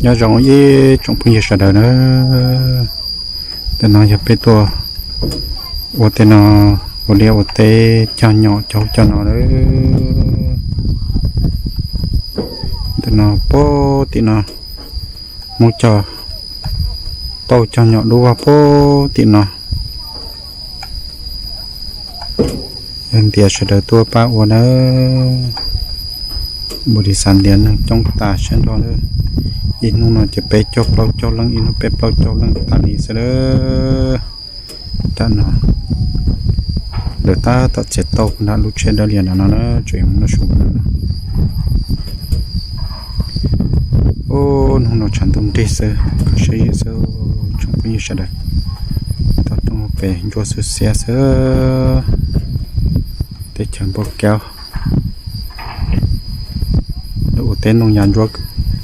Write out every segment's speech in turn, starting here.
Nyob zoo ib tsoom phooj ywg sawv daws na, ntawm no yog peb tuaj ua tej no, ua liaj ua teb cog nyom cog cog no lawm. Ntawm no puag tim no, muab cog tauj cog nyom dub vag puag tim no. Yog ntiav sawv daws tuaj pab ua nawb. Npus lis xav ntiav neeg coob tas siab nrho lawm. Ib hnub no ces peb caug plaub caug leej, ib hnub peb plaub caug leej tas li xwb lawm. Tam no lawv tab tom txiav tauj nram lub tsheb dawb lias no no na, tseem yuav mus noj su no. Ub, hnub no tshav ntuj nrig xwb, kho siab zim xwb tsoom phooj ywg sawv daws. Toj roob pem ntsuab xwb xiab xwb. Teb chaws Npauj Kaub, lawv ua teb ntoo yas ntsuab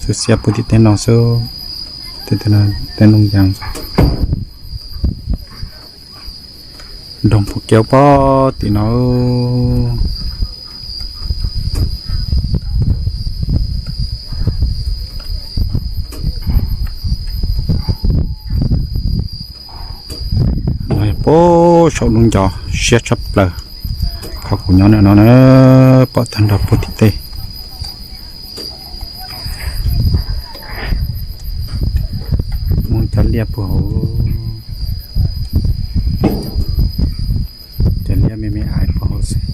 xwb xiab puag tim teb no xwb. Teb ntoo yas, nroog Npauj Kaub puag tim no. No yog puag saum lub ncov siab tshaj plaws, qhov kuv nyob ntawm no na, pom tag nrho puag tim tej. Muaj cov liaj puag hauv, cov liaj me me aiv puag hauv xwb.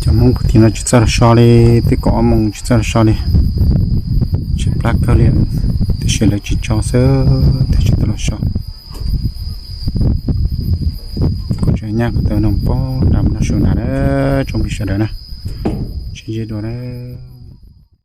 Cov Hmoob puag tim no tsis txawj los so li, twb kaum ob moos tsis txawj los so li. Tshaib plab kawg li, tiam sis lawv tsis tso xwb, thiaj tsis tau los so. Kuv tseem nyaj kuv taw no poob nram no su na, tsoom phooj ywg sawv daws na, sib ntsib dua na.